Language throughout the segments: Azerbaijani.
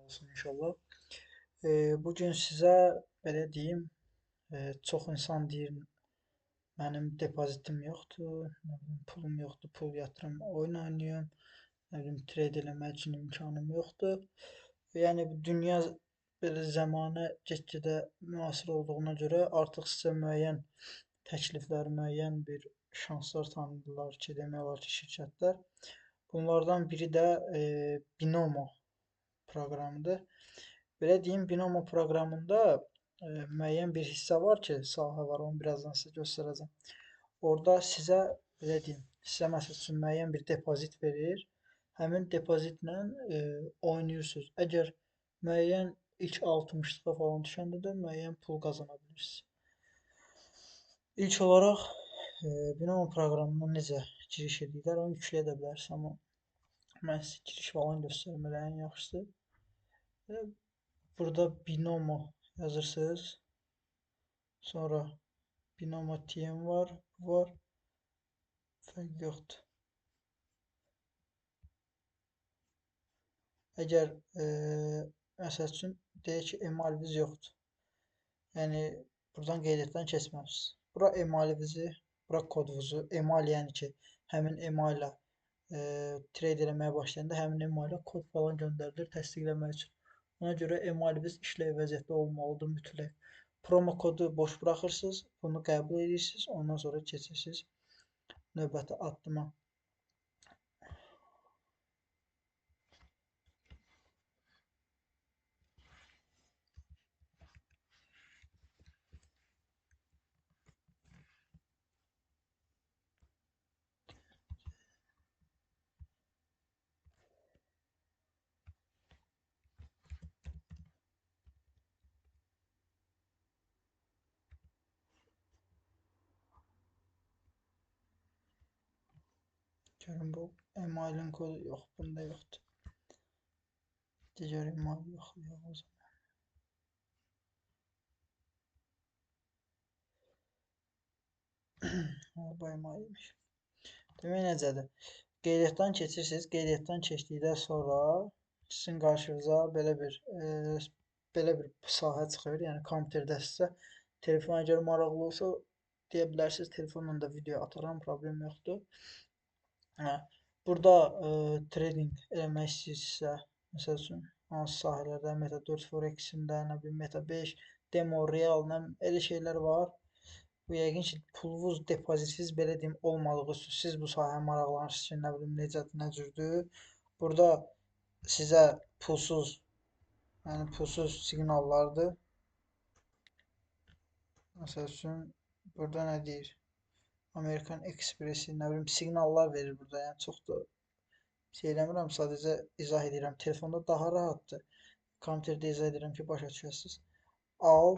olsun inşallah. Bugün sizə belə deyim, çox insan deyir, mənim depozitim yoxdur, nə bilim, pulum yoxdur, pul yatırım, oyun oynayım, nə bilim, trade eləmək üçün imkanım yoxdur. Yəni dünya belə zəmanə get-gedə müasir olduğuna görə artıq sizə müəyyən təkliflər, müəyyən bir şanslar tanıdırlar ki, demək olar ki, şirkətlər. Bunlardan biri də Binomo proqramıdır. Belə deyim, Binomo proqramında müəyyən bir hissə var ki, sahə var, onu birazdan sizə göstərəcəm. Orada sizə, belə deyim, sizə məsəl üçün müəyyən bir depozit verir. Həmin depozitlə oynayırsınız. Əgər müəyyən ilk 60-lığa falan düşəndə də müəyyən pul qazana bilirsiniz. İlk olaraq Binomo proqramına necə giriş edirlər, onu yükləyə də bilərsiniz, amma mən sizə giriş falan göstərmələ ən yaxşısı. Burada Binomo yazırsınız. Sonra Binomo TM var, bu var. Fərq yoxdur. Əgər məsəl üçün deyək ki, emailiniz yoxdur. Yəni buradan qeydiyyatdan keçməmisiniz. Bura emailinizi, bura kodunuzu, email yəni ki, həmin email ilə trade eləməyə başlayanda həmin email ilə kod falan göndərilir təsdiqləmək üçün. Ona görə emailiniz işlək vəziyyətdə olmalıdır mütləq. Promo kodu boş buraxırsınız, bunu qəbul edirsiniz, ondan sonra keçirsiniz növbəti addıma. Görün, bu emailin kodu yox, bunda yoxdur. Digər email yoxlayaq o zaman. Bu email imiş. Demək necədir? Qeydiyyatdan keçirsiniz. Qeydiyyatdan keçdikdən sonra sizin qarşınıza belə bir sahə çıxır. Yəni kompüterdə sizə telefona əgər maraqlı olsa deyə bilərsiniz. Telefonla da video ataram, problem yoxdur. Burada trading eləmək istəyirsinizsə, məsəl üçün hansı sahələrdə, Meta 4 Forex-ində, nə bilim, Meta 5, Demo, Real, nə elə şeylər var. Bu yəqin ki, pulunuz, depozitsiz, belə deyim, olmadığı üçün siz bu sahəyə maraqlanırsınız ki, nə bilim, necədir, nə cürdür. Burada sizə pulsuz, yəni pulsuz siqnallardır. Məsəl üçün, burada nə deyir? American Express-i, nə bilim, siqnallar verir burada. Yəni çox da şey eləmirəm, sadəcə izah edirəm. Telefonda daha rahatdır. Kompüterdə izah edirəm ki, başa düşəsiniz. Al,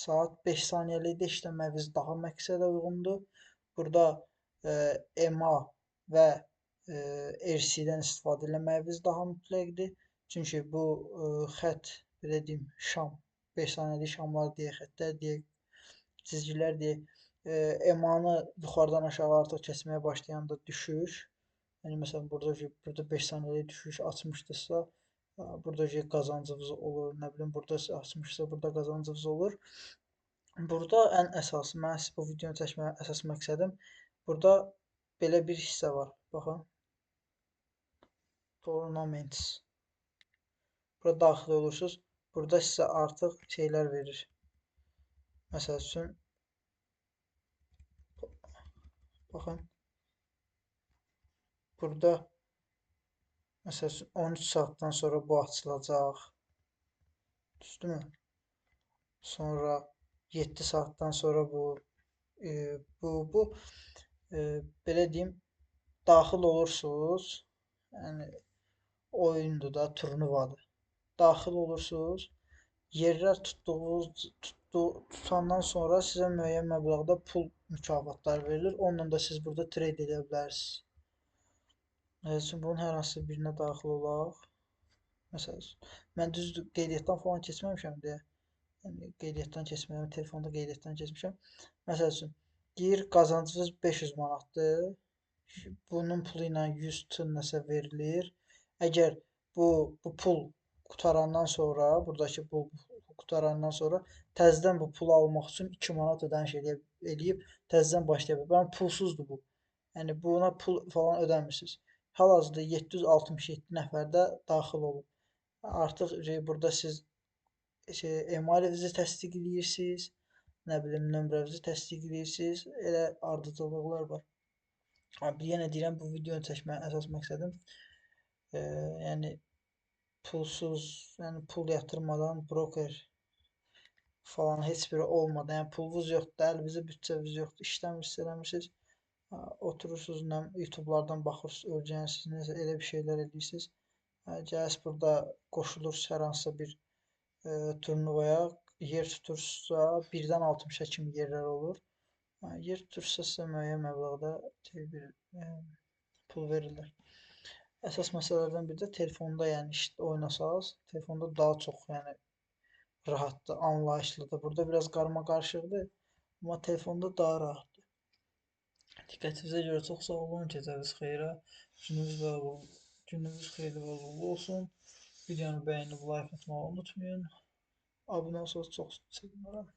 saat 5 saniyəlikdə işləməyiniz daha məqsədə uyğundur. Burada EMA və RC-dən istifadə eləməyiniz daha mütləqdir. Çünki bu xətt, belə deyim, şam, 5 saniyəlik şamlar deyək, xəttlər deyək, çizgilər deyək. EMA-nı yuxarıdan aşağı artıq kəsməyə başlayanda düşüş. Yəni, məsələn, burada 5 saniyəlik düşüş açmışdırsa, burada qazancınız olur, nə bilim, burada açmışsa, burada qazancınız olur. Burada ən əsası, mən bu videonu çəkməyə əsas məqsədim, burada belə bir hissə var. Baxın, Tournaments. Bura daxil olursunuz. Burada sizə artıq şeylər verir. Məsəl üçün, baxın, burada məsəl üçün 13 saatdan sonra bu açılacaq, düzdürmü? Sonra 7 saatdan sonra bu, belə deyim, daxil olursunuz, yəni oyundur da, turnuvadır. Daxil olursunuz, yerlər tutandan sonra sizə müəyyən məbləğdə pul mükafatlar verilir. Onunla da siz burada trade edə bilərsiniz. Məsəl üçün, bunun hər hansı birinə daxil olaq. Məsəl üçün, mən düzdür, qeydiyyatdan falan keçməmişəm deyə. Yəni, qeydiyyatdan keçməyəm, telefonda qeydiyyatdan keçmişəm. Məsəl üçün, deyir, qazancınız 500 manatdır. Bunun pulu ilə 100 T nəsə verilir. Əgər bu pul Qutarandan sonra, buradakı bu qutarandan sonra təzədən bu pulu almaq üçün 2 manat ödəniş eləyib təzədən başlaya bilər. Yəni pulsuzdur bu. Yəni buna pul falan ödəmirsiniz. Hal-hazırda 767 nəfər də daxil olub. Artıq burada siz emailinizi təsdiq eləyirsiniz, nə bilim nömrənizi təsdiq eləyirsiniz. Elə ardıcıllıqlar var. Abi, yenə deyirəm, bu videonu çəkməyin əsas məqsədim yəni pulsuz, yəni pul yatırmadan, broker falan heç biri olmadan, yəni pulunuz yoxdur, əlinizdə büdcəniz yoxdur, işləmirsiniz, eləmirsiniz, oturursunuz, nə YouTube-lardan baxırsınız, öyrənirsiniz, nəsə elə bir şeylər edirsiniz. Gəlirsiniz burada qoşulursunuz hər hansısa bir turnuvaya, yer tutursunuzsa 1-dən 60-a kimi yerlər olur. Yer tutursa sizə müəyyən məbləğdə bir pul verirlər. Əsas məsələlərdən biri də telefonda, yəni oynasanız, telefonda daha çox, yəni rahatdır, anlayışlıdır. Burada biraz qarma-qarışıqdır, amma telefonda daha rahatdır. Diqqətinizə görə çox sağ olun, gecəniz xeyrə, gününüz xeyirli və uğurlu olsun. Videonu bəyənib like atmağı unutmayın. Abunə olsanız çox sevinirəm.